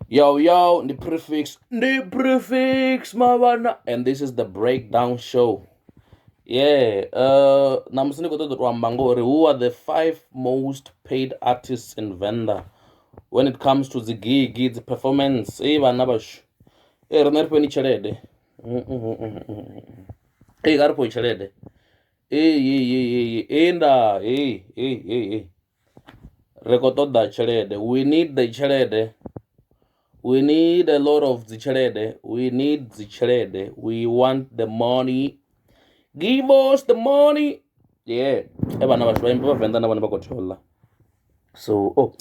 Yo, yo, the prefix, the prefix, mavhana, and this is the breakdown show. Yeah, ṋamusi ndi khou ṱoḓa u to amba ngori who are the five most paid artists in Venda when it comes to dzi gig, dzi performance. Hey vhana vhashu, hey riṋe ri fheni tshelede. Hey kha ri fhiwe tshelede. Hey hey hey hey hey nda, hey hey hey hey. Ri khou ṱoḓa tshelede. We need the tshelede. We need a lot of dzi tshelede. We need dzi tshelede. We want the money. Give us the money. Yeah. E vhana vhashu vhaimbi vha Venḓa na vhone vha khou thola. So, oh,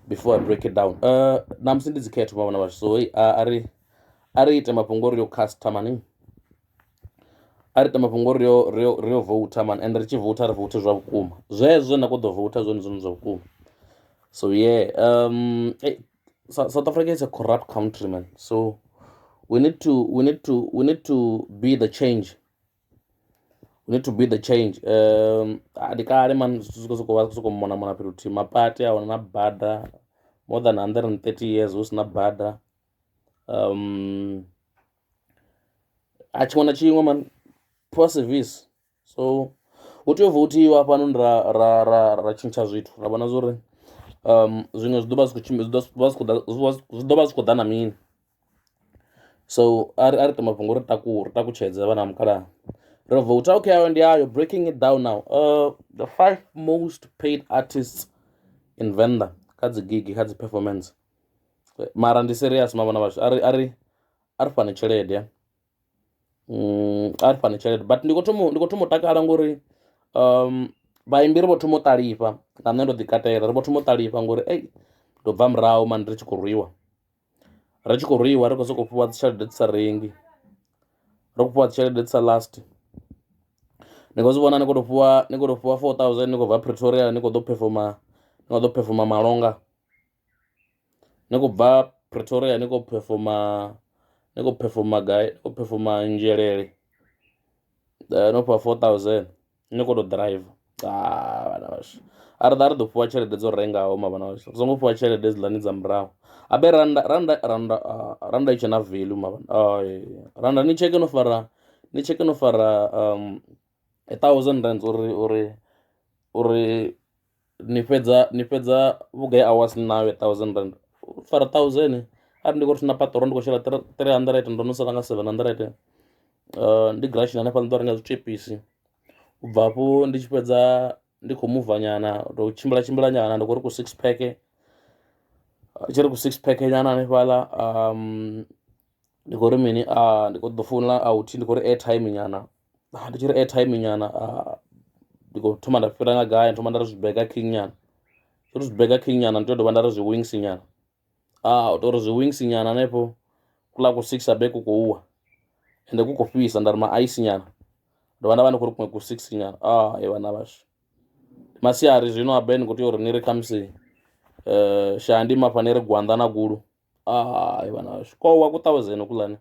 before I break it down. Ṋamusi ndi dzi khetho vhana vhashu. So, hey, a ri ite mafhungo ri yo casta mani. A ri ite mafhungo ri yo voter man, and ri tshi voter ri vote zwa vhukuma. Zwezwo na khou ḓo voter zwone zwone zwa vhukuma. So yeah, hey, South Africa is a corrupt country, man. So we need to be the change. We need to be the change. Ndi kale man zwithu zwi khou sokou vha sokou mona mona fhethu huthihi, mapate a hone na bada more than 130 years hu si na bada. A tshiṅwe na tshiṅwe man, poor service. So hu tea u votiwa hafhanoni ra tshintsha zwithu, ra vhona zwori zwiṅwe zwi ḓo vha zwi khou tshimbila, zwi ḓo vha zwi khou ḓa na mini. So a ri ite mafhungo ri takuwe, ri takutshedze vhana mukalaha ri vote. Okay, ayo ndi ayo. Breaking it down now, the five most paid artists in Venda kha dzi gig, kha dzi performance. Mara ndi serious mavhona vhashu, a ri fhane tshelede ya, a ri fhane tshelede, but ndi khou thoma u takala ngori vhaimbi ri vho thoma u ṱalifha, na nṋe ndo ḓi katela, ri vho thoma u ṱalifha ngori ei ndo bva murahu mani, ri tshi khou rwiwa, ri tshi khou rwiwa, ri khou sokou fhiwa dzi tshelede dzi sa rengi, ri khou fhiwa dzi tshelede dzi sa last. Ni khou zwi vhona, ni khou tou fhiwa, ni khou tou fhiwa 4000, ni khou bva Pretoria, ni khou ḓo performa, ni khou ḓo performa Malonga, ni khou bva Pretoria, ni khou performa, ni khou performa gai, ni khou performa Nzhelele, no fhiwa 4000 ni khou tou drive. Ah, vhana vhashu, a ri ḓo fhiwa tshelede dzo rengaho ma vhana vhashu, ri songo fhiwa tshelede hedziḽani dza murahu. Habe randa i tshe na value ma vhana. Randa ni tsheke no fara, ni tsheke no fara R1000 uri ni fhedza vhugai hours nayo R1000. Fara thousand, ari ndi khou ri na paṱirolo, ndi khou shela 300, ndo no sala nga 700. Ndi garage hanefhaḽa, ndo renga zwitshepisi. U bva hafho ndi tshi fhedza ndi khou muva nyana, ndo tshimbila tshimbila nyana, ndi khou ri ku six pack, tshi ri ku six pack nyana hanefhaḽa. Ndi khou ri mini, ndi khou ḓo founela out, ndi khou ri airtime nyana, ndi tshi ri airtime nyana, ndi khou thoma nda fhira nga gai, thoma nda ri zwi Burger King nyana, tshi ri zwi Burger King nyana, ndi tea u dovha nda ri zwi wings nyana. U tou ri zwi wings nyana hanefho, kuḽa ku six abe ku khou wa ende ku khou fhisa, nda ri ma ice nyana, dovha nda vha ndi khou ri kuṅwe ku six nyana. Ah, vhana vhashu, masiari zwino abe ni khou tea uri ni ri khamusi shaya mafha, ni ri gwanḓa na gulu. Ah, vhana vhashu, kowa ku thousand kuḽani.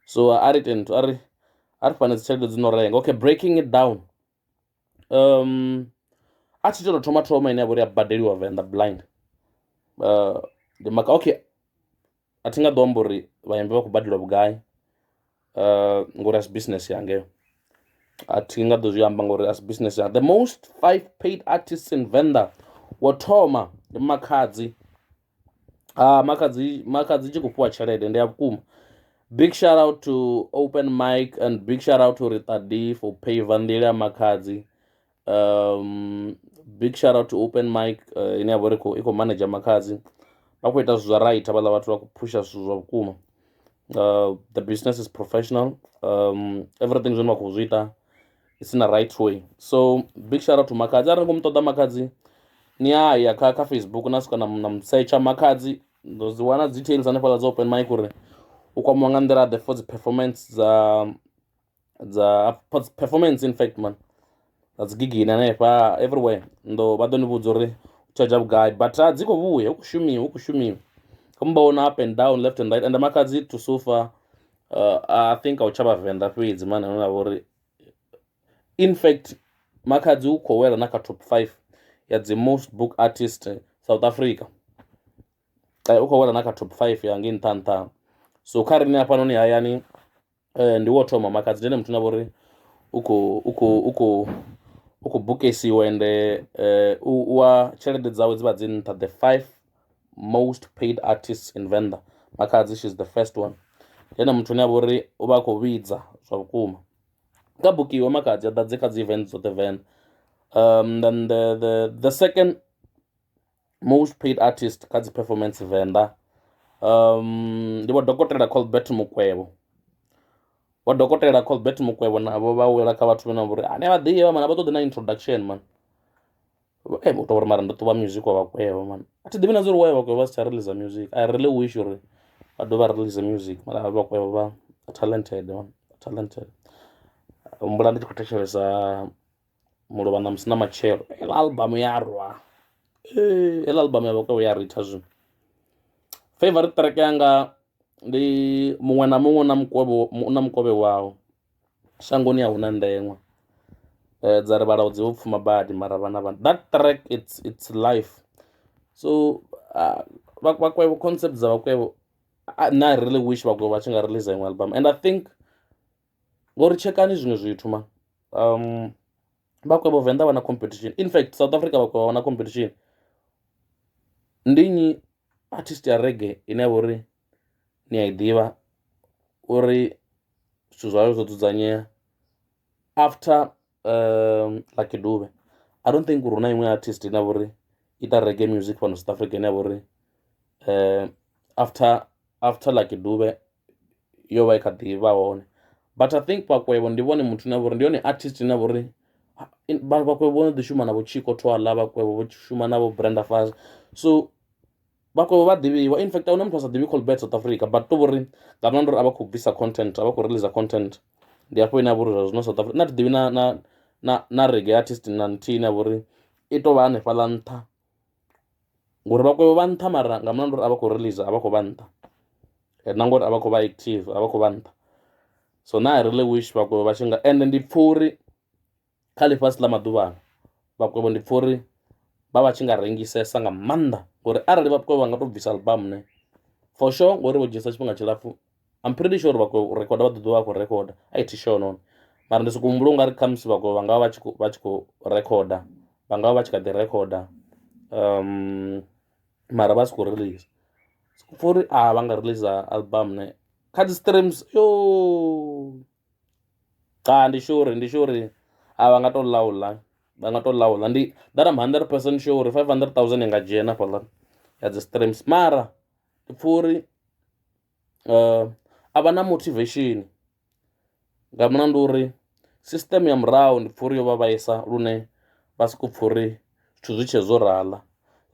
So a ri ite nthu, a ri fhane dzi tshelede dzi no renga. Okay, breaking it down, a thi to thoma thoma ine ya vha uri ya badeliwa Venḓa blind, ndi maka. Okay, a thi nga ḓo amba uri vhaimbi vha khou badeliwa vhugai, ngori a si business yanga heyo, a thi nga ḓo zwi amba ngori a si business yanga. The most five paid artists in Venda, wo thoma ndi Makhadzi. Ah, Makhadzi, Makhadzi tshi khou fhiwa tshelede ndi ya vhukuma. Big shout out to Open Mic and big shout out to Ritadi for pave nḓila ya Makhadzi. Big shout out to Open Mic, ine ya vha uri i khou manager Makhadzi. Vha khou ita zwithu zwa right havhaḽa vhathu, vha khou phusha zwithu zwa vhukuma. The business is professional, everything zwine vha khou zwi ita, it's in the right way. So big shout out to Makhadzi. Arali ni khou mu ṱoḓa Makhadzi, ni a ya kha Facebook na swika na mu setsha Makhadzi, ndo dzi wana details hanefhaḽa dza Open Mic uri u kwamiwa nga nḓila ḓe for dzi performance dza performance, in fact man, dza dzi gigini hanefha everywhere. Ndo vha ḓo ni vhudza uri u charge vhugai, but dzi khou vhuya, hu khou shumiwa, hu khou shumiwa, kho mubona up and down, left and right. And Makhadzi to so far, I think a u tsha vhavenḓa fhedzi man, ane avha uri in fact Makhadzi u khou wela na kha top 5 ya dzi most book artist South Africa. U khou wela na kha top 5 ya ngei nṱha nṱha. So kha riṋe hafhanoni hayani ndi wo thoma Makhadzi, ndi ene muthu na vha uri u khou bukesiwa ende u wa tshelede dzawe dzi vha dzi nṱha. The five most paid artists in Venḓa, Makhadzi, she's the first one. Ndi ene muthu ane a vha uri u vha a khou vhidza zwa vhukuma. Kha bukiwe Makhadzi a ḓadze kha dzi event dzoṱhe Venḓa. Then the second most paid artist kha dzi performance Venḓa ndi vho Dokotela Colbert Mukwevho. Vho Dokotela Colbert Mukwevho navho vha wela kha vhathu vhane vha uri ane vha ḓivha man, a vha ṱoḓi na introduction man. U tou uri mara ndo ṱuvha music wa Vhakwevho man, a thi ḓivhi na zwa uri why Vhakwevho vha si tsha release music. I really wish uri vha dovha release music, mara Vhakwevho vha talented man, talented. Humbula ndi tshi khou thetshelesa Mulovha Ṋamusi na Matshelo, heiḽa album ya rwa, heiḽa album ya Vhakwevho ya ritha zwino. Favorite track yanga ndi muṅwe na muṅwe na mukovhe na mukovhe wawo, shangoni a huna ndeṅwa, dza ri vhalaudzi vho pfuma badi mara vhana vha that track, it's life. So Vhakwevho, concept dza Vhakwevho, nṋe I really wish Vhakwevho vha tshi nga release iṅwe album. And I think ngori tshekani zwiṅwe zwithu ma Vhakwevho Venḓa vha na competition, in fact South Africa Vhakwevho vha na competition. Ndi nnyi artist ya reggae ine ya vha uri ni a i ḓivha uri zwithu zwayo zwo dzudzanyea after Lucky Dube? I don't think uri hu na iṅwe artist ine ya vha uri ita reggae music fhano South Africa ine ya vha uri after Lucky Dube yo vha i kha ḓi vha hone. But I think Vhakwevho ndi vhone muthu ine a vha uri ndi yone artist ine ya vha uri Vhakwevho vho no ḓi shuma na vho Chicco Twala, Vhakwevho vho shuma na vho Brenda Fassie, so Vhakwevho vha ḓivhiwa. In fact, ahuna muthu a sa ḓivhi Colbert South Africa, but to vhori nga mulandu uri a vha khou bvisa content, a vha khou release content, ndi hafho ine ya vha uri zwa zwino South Africa nṋe a thi ḓivhi na reggae artist na nthihi ine ya vha uri i tou vha hanefhaḽa nṱha, ngori Vhakwevho vha nṱha, mara nga mulandu uri a vha khou release a vha khou vha nṱha, na ngori a vha khou vha active a vha khou vha nṱha. So na I really wish Vhakwevho vha tshi nga, ende ndi pfha uri kha ḽifhasi ḽa maḓuvhano Vhakwevho ndi pfha uri vha tshi nga rengisesa nga maanḓa, ngori arali Vhakwevho vha nga to bvisa album ne, for sure, ngori vho dzhiesa tshifhinga tshilapfhu, I'm pretty sure uri Vhakwevho u rekhoda vha ḓo ḓuvha vha khou rekhoda. A thi sure noni, mara ndi soko humbula ungari khamusi Vhakwevho vha nga vha vha tshi khou rekhoda, vha nga vha vha tshi kha ḓi rekhoda mara vha si khou release. Soko pfha uri a vha nga release album ne, kha dzi streams yo cha, ndi sure a vha nga to laula, vha nga to laula. Ndi that I'm 100% sure uri 500,000 i nga dzhena fhaḽa ya dzi streams, mara ndi pfha uri a vha na motivation nga mulandu uri system ya murahu ndi pfha uri yo vha vhaisa lune vha soko pfha uri zwithu zwi tshe zwo raḽa.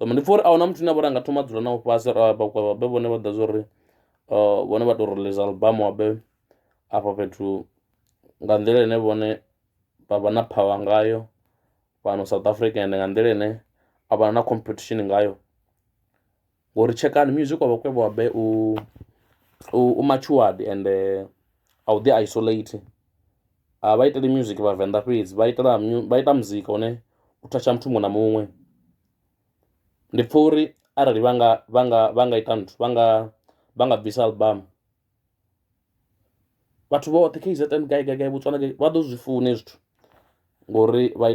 Ndi pfha uri ahuna muthu ane a vha uri anga thoma dzula navho fhasi Vhakwevho vhe vhone vha ḓa zwa uri vhone vha to release album wabe afha fhethu nga nḓila ine vhone vha vha na power ngayo fhano South Africa, ende nga nḓila ine a vha na competition ngayo, ngori tshekani music wa Vhakwevho wabe u matured and a u ḓi isolate. A vha iteli music vhavenḓa fhedzi, vha itela vha ita muzika une u thatsha muthu muṅwe na muṅwe. Ndi pfha uri arali vha nga ita nthu, vha nga bvisa album, vhathu vhoṱhe KZN, gai gai gai, Botswana gai, vha ḓo zwi funa hezwi zwithu, ngori vha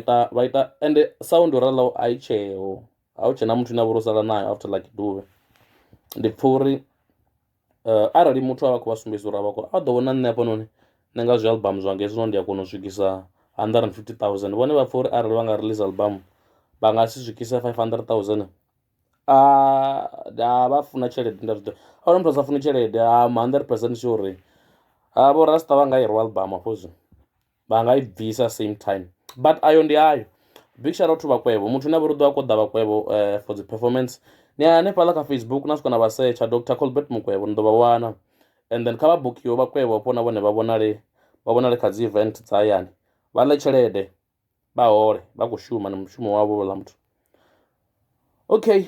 ita ende sound yo raloho a i tsheho, a hu tshena muthu ane a vha uri o sala nayo after Lucky Dube. Ndi pfha uri arali muthu a vha a khou vha sumbedzisa uri a vha khou a ḓo vhona nṋe hafhanoni, nṋe nga zwi album zwanga hezwinoni ndi a kona u swikisa 150,000, vhone vha pfha uri arali vha nga release album vha nga si swikise 500,000. A vha funa tshelede, nda zwi ḓivha, ahuna muthu a sa funi tshelede. I'm 100% sure uri vho rasta vha nga i rwa album hafho zwino, vha nga i bvisa same time, but ayo ndi ayo. Big shout out to Vhakwevho, muthu une a vha uri u ḓo vha khou ḓa Vhakwevho for dzi performance, ni ya hanefhaḽa kha Facebook na swika na vha setsha Dr Colbert Mukwevho, ni ḓo vha wana. And then kha vha bukiwe Vhakwevho hafho na vhone vha vhonale kha dzi event dza hayani, vha ḽe tshelede, vha hole, vha khou shuma na mushumo wavho houḽa muthu. Okay,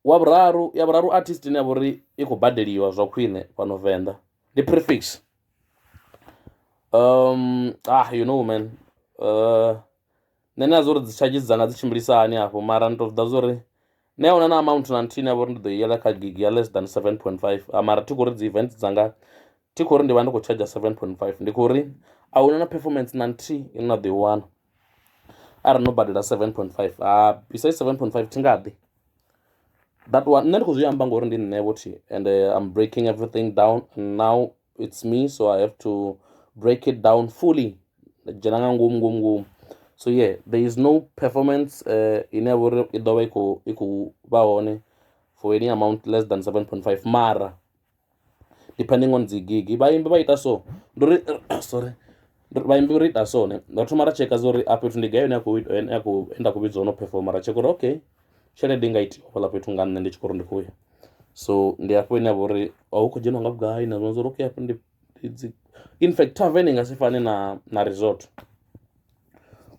wa vhuraru, ya vhuraru artist ine ya vha uri i khou badeliwa zwa khwine fhano Venḓa ndi Prefix. You know man, nṋe ndi na zwa uri dzi charges dzanga dzi tshimbilisa hani hafho, mara ndi to zwi ḓivha zwa uri Nṋe ahuna na amount na nthihi ine ya vha uri ndi ḓo i yela kha gig ya less than 7.5, mara thi khou ri dzi events dzanga thi khou ri ndi vha ndi khou tshadzha 7.5, ndi khou ri a huna na performance na nthihi ine na ḓo i wana arali no badela 7.5. Ha besides 7.5 thi nga ḓi that one. Nṋe ndi khou zwi amba ngori ndi nṋe vhothi and I'm breaking everything down and now it's me, so I have to break it down fully, dzhena nga ngomu ngomu ngomu. So yeah, there is no performance ine ya vha uri i ḓo vha i khou vha hone for any amount less than 7.5, mara depending on dzi gig vhaimbi vha ita so. Ndi uri, sorry, vhaimbi ri ita so ne ri thoma ra tsheka uri a fhethu ndi gai ine ya khou nda khou vhidziwa no performa, ra tsheka uri okay, tshelede i nga itiwa fhaḽa fhethu nga nṋe ndi tshi khou ri ndi khou ya. So ndi hafho ine ya vha uri a hu khou dzheniwa nga vhugai na zwiṅwe zwa uri okay, hafho ndi dzi, in fact tavern i nga si fane na resort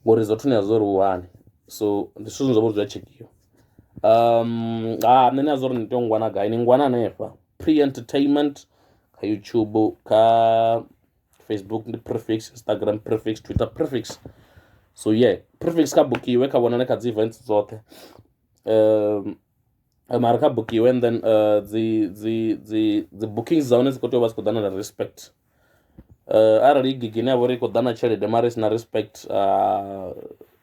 ngori resort ni a zwa uri hu hani. So ndi zwithu zwine zwa vha uri zwi a tshekhiwa. Ha nṋe ni a zwa uri ni tea u ngwana gai, ni ngwana hanefha Pre Entertainment kha YouTube, kha Facebook ndi Prefix, Instagram Prefix, Twitter Prefix. So yeah, Prefix kha bukiwe, kha vhonale kha dzi events dzoṱhe, mara kha bukiwe and then dzi bookings dza hone dzi khou tea u vha dzi khou ḓa na respect. Arali gig ine ya vha uri i khou ḓa na tshelede mara i si na respect,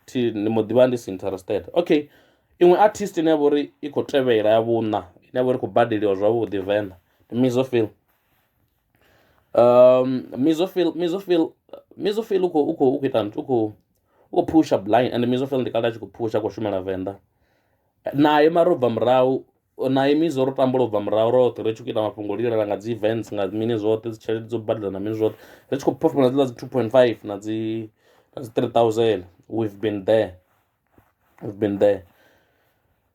thi ndi mbo ḓivha ndi si interested. Okay, iṅwe artist ine ya vha uri i khou tevhela ya vhuṋa ine ya vha uri i khou badeliwa zwavhuḓi Venḓa ndi Mizofil. Mizofil, Mizofil, Mizofil u khou ita u khou phusha blind and Mizofil ndi kale a tshi khou phusha, a khou shumela Venḓa naye, mara u bva murahu naye Mizo ro tambula u bva murahu roṱhe ri tshi khou ita mafhungo lilela nga dzi events nga mini zwoṱhe, dzi tshelede dzo badela na mini zwoṱhe, ri tshi khou performa dziḽa dzi 2.5 na dzi 3000. We've been there, we've been there.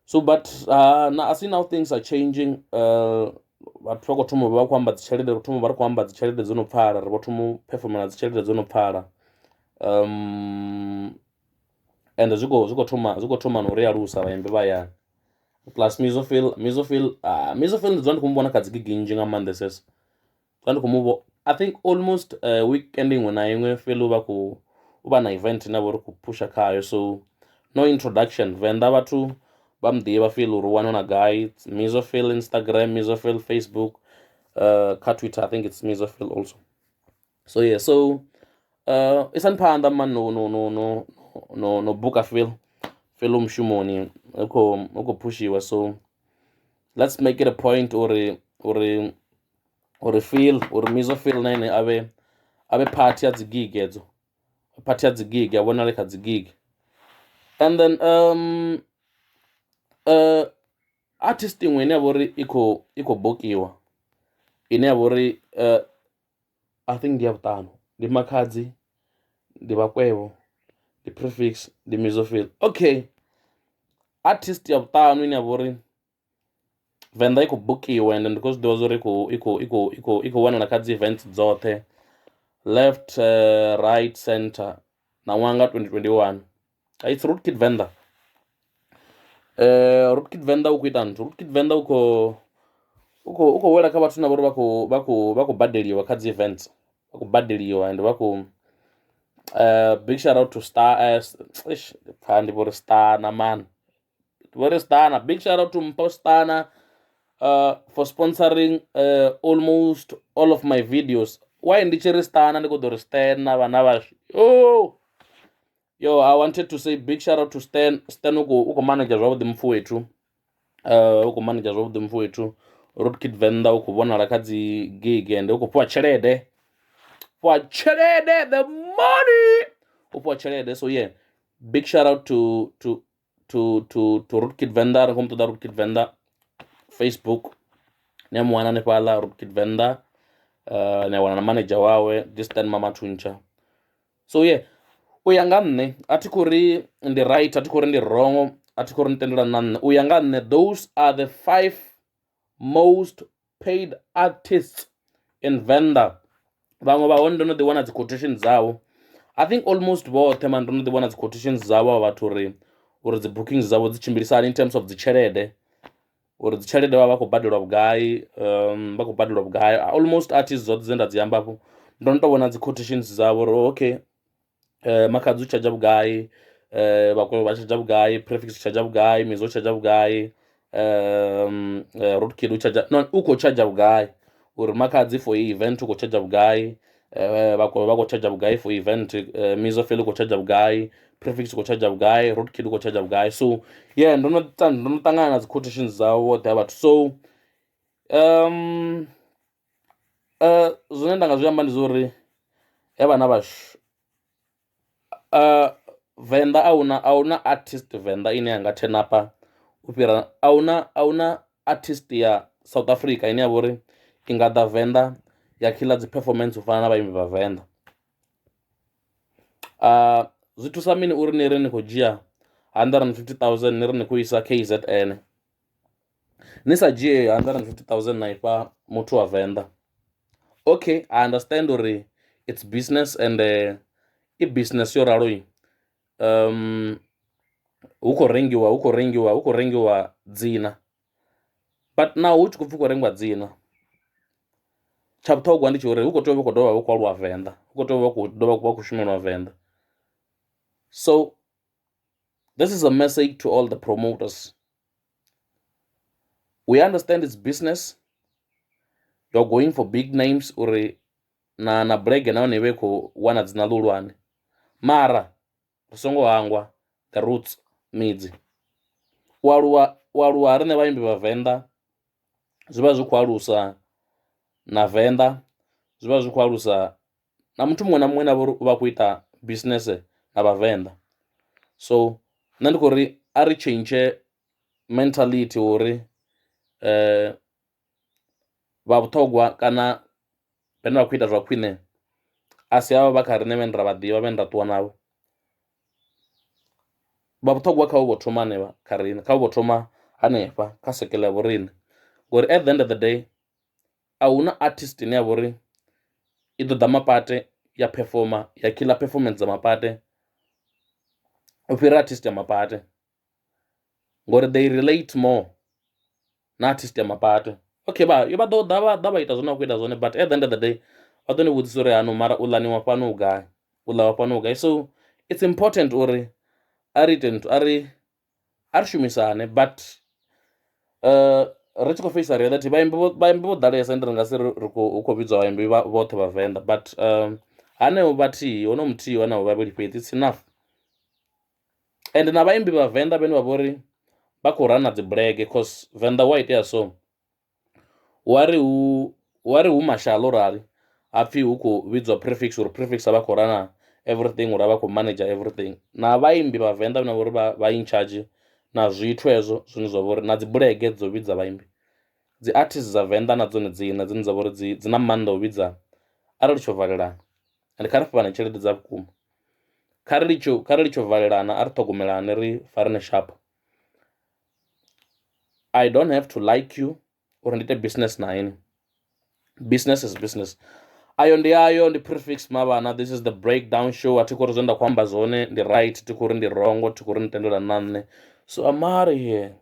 So but na, I see now things are changing. Vhathu vha khou thoma vha khou amba dzi tshelede, ri thoma vha ri khou amba dzi tshelede dzo no pfala, ri vho thoma u performela dzi tshelede dzo no pfala, and zwi khou thoma na u ri alusa vhaimbi vha hayani. Plus Mizofil, Mizofil, Mizofil ndi dzula ndi khou mu vhona kha dzi gigi nnzhi nga maanḓesesa, dzula ndi khou mu vho, I think almost weekend iṅwe na iṅwe Phil u vha khou u vha na event ine vha uri khou phusha khayo. So no introduction, Venḓa vhathu vha mu ḓivha Phil uri u wanala gai. Mizofil Instagram, Mizofil Facebook, kha Twitter I think it's Mizofil also. So yeah, so isani phanḓa man, no buka Phil. Phil u mushumoni, u khou phushiwa, so let's make it a point uri Phil, uri Mizo Phil na ene avhe part ya dzi gig edzo, part ya dzi gig, a vhonale kha dzi gig. And then artist iṅwe ine ya vha uri i khou bukiwa ine ya vha uri I think ndi ya vhuṱanu, ndi Makhadzi, ndi Vhakwevho, ndi Prefix, ndi Mizofil. Okay, artist ya vhuṱanu ine ya vha uri Venḓa i khou bukiwa and ndi khou zwi ḓivha zwa uri i khou wanala kha dzi events dzoṱhe left, right, center na ṅwaha nga 2021, it's Rootkit Venḓa. Rootkit Venḓa u khou ita nthu, Rootkit Venḓa u khou wela kha vhathu na vhori vha khou badeliwa kha dzi events, vha khou badeliwa and vha khou big shout out to Star, eish, pfa ndi vho ri Stana man, vho ri Stana, big shout out to Mpho Stana for sponsoring almost all of my videos. Why ndi tshi ri Stana, ndi khou ḓo ri Stan na vhana vhashu. Oh yo, I wanted to say big shout out to Stan. Stan u khou manager zwavhuḓi mupfu wethu, u khou manager zwavhuḓi mupfu wethu Rootkit Venḓa, u khou vhonala kha dzi gig and u khou fhiwa tshelede, fhiwa tshelede, the money, u fhiwa tshelede. So yeah, big shout out to Rootkit Venḓa. Ri khou mu ṱoḓa Rootkit Venḓa Facebook, ni a mu wana hanefhaḽa Rootkit Venḓa, ni a wana na manager wawe ndi Stan Mama Thuntsha. So yeah, u ya nga nṋe a thi khou ri ndi right, a thi khou ri ndi wrong, a thi khou ri ni tendelana na nṋe. U ya nga nṋe those are the five most paid artists in Venḓa. Vhaṅwe vha hone ndo no ḓi wana dzi quotation dzavho, I think almost vhoṱhe man ndo no ḓi vhona dzi quotations dzavho avha vhathu uri dzi bookings dzavho dzi tshimbilisa hani in terms of dzi tshelede, uri dzi tshelede vha vha khou badelwa vhugai, vha khou badelwa vhugai. Almost artists dzoṱhe dzine nda dzi amba afho ndo no to vhona dzi quotations dzavho uri okay, Makhadzi u tshadzha vhugai, Vhakwevho vha tshadzha vhugai, Prefix u tshadzha vhugai, Mizo u tshadzha vhugai. Roadkill u tshadzha no u khou tshadzha vhugai uri Makhadzi for event u khou tshadzha vhugai, vha khou tshadzha vhugai for event, Mizo Phala u khou tshadzha vhugai, Prefix u khou tshadzha vhugai, Roadkill u khou tshadzha vhugai. So yeah, ndo no ndo no ṱangana na dzi quotations dzavho vhoṱhe havha vhathu. So zwine nda nga zwi amba ndi zwa uri he vhana vhashu Venḓa ahuna ahuna artist Venḓa ine ya nga turn up u fhira ahuna ahuna artist ya South Africa ine ya vha uri i nga ḓa Venḓa ya khiḽa dzi performance u fana na vhaimbi vha Venḓa. Zwi thusa mini uri ni ri ni khou dzhia 150 000 ni ri ni khou isa KZN ni sa dzhie 150 000 na ifha muthu wa Venḓa. Okay, I understand uri it's business and i business yo ralo hu khou rengiwa hu khou rengiwa hu khou rengiwa dzina but naho hu tshi khou pfhi khou rengiwa dzina tsha vhuṱhogwa ndi tsha uri hu khou tea u vha khou dovha hu khou aluwa Venḓa, hu khou tea u vha khou dovha vha khou shumelwa Venḓa. So this is a message to all the promoters, we understand it's business, you're going for big names uri na na bulege nahone i vhe i khou wana dzina ḽihulwane mara ri songo hangwa the roots, midzi. U aluwa ha riṋe vhaimbi vha Venḓa zwi vha zwi khou alusa na Venḓa, zwi vha zwi khou alusa na muthu muṅwe na muṅwe ane a vha uri u vha a khou ita business na vhavenḓa. So nṋe ndi khou ri a ri tshentshe mentality uri vha vhuṱhogwa kana vhane vha khou ita zwa khwine a si havha vha kha riṋe vhane ra vha ḓivha vhane ra ṱuwa navho, vha vhuṱhogwa kha vho vho thoma hanevha kha riṋe kha vho thoma hanefha kha sekele ya vhoriṋe ngori at the end of the day a huna artist ine ya vha uri i ḓo ḓa mapate ya performer ya killer performance dza mapate u fhira artist ya mapate ngori they relate more na artist ya mapate. Okay vha vha ḓo ḓa vha ḓa vha ita zwine vha khou ita zwone but at the end of the day vha ḓo ni vhudzisa uri hano mara u ḽani wa fhano u gai u ḽa wa fhano u gai. So it's important uri a ri ite nthu a ri a ri shumisane but ri tshi khou feisa reality vhaimbi vho vhaimbi vho ḓalesa ende ri nga si ri khou hu khou vhidzwa vhaimbi vha vhoṱhe vha Venḓa but hanevho vhathihi hono muthihi hanevho vhavhili fhedzi it's enough. And na vhaimbi vha Venḓa vhane vha vhori vha khou rana dzi bulege cause Venḓa hu a itea so wa ri hu wa ri hu mashaḽa o rali hapfhi hu khou vhidzwa Prefix uri Prefix a vha khou rana everything uri a vha khou manager everything na vhaimbi vha Venḓa vhane vha uri vha in charge na zwithu hezwo zwine zwa vha uri na dzi bulege dzo vhidza vhaimbi dzi artist dza Venḓa na dzone dziṋe dzine dza vha uri dzi dzi na maanḓa u vhidza arali tsho valelana and kha ri fhane tshelede dza vhukuma kha ri litsho kha ri litsho valelana a ri ṱhogomelane ri farane sharp. I don't have to like you uri ndi ite business na ini, business is business. Ayo ndi ayo ndi Prefix Mavhana, this is the breakdown show. A thi khou ri zwine nda khou amba zwone ndi right, thi khou ri ndi wrong, thi khou ri ni tendelana na nṋe. So I'm out of here.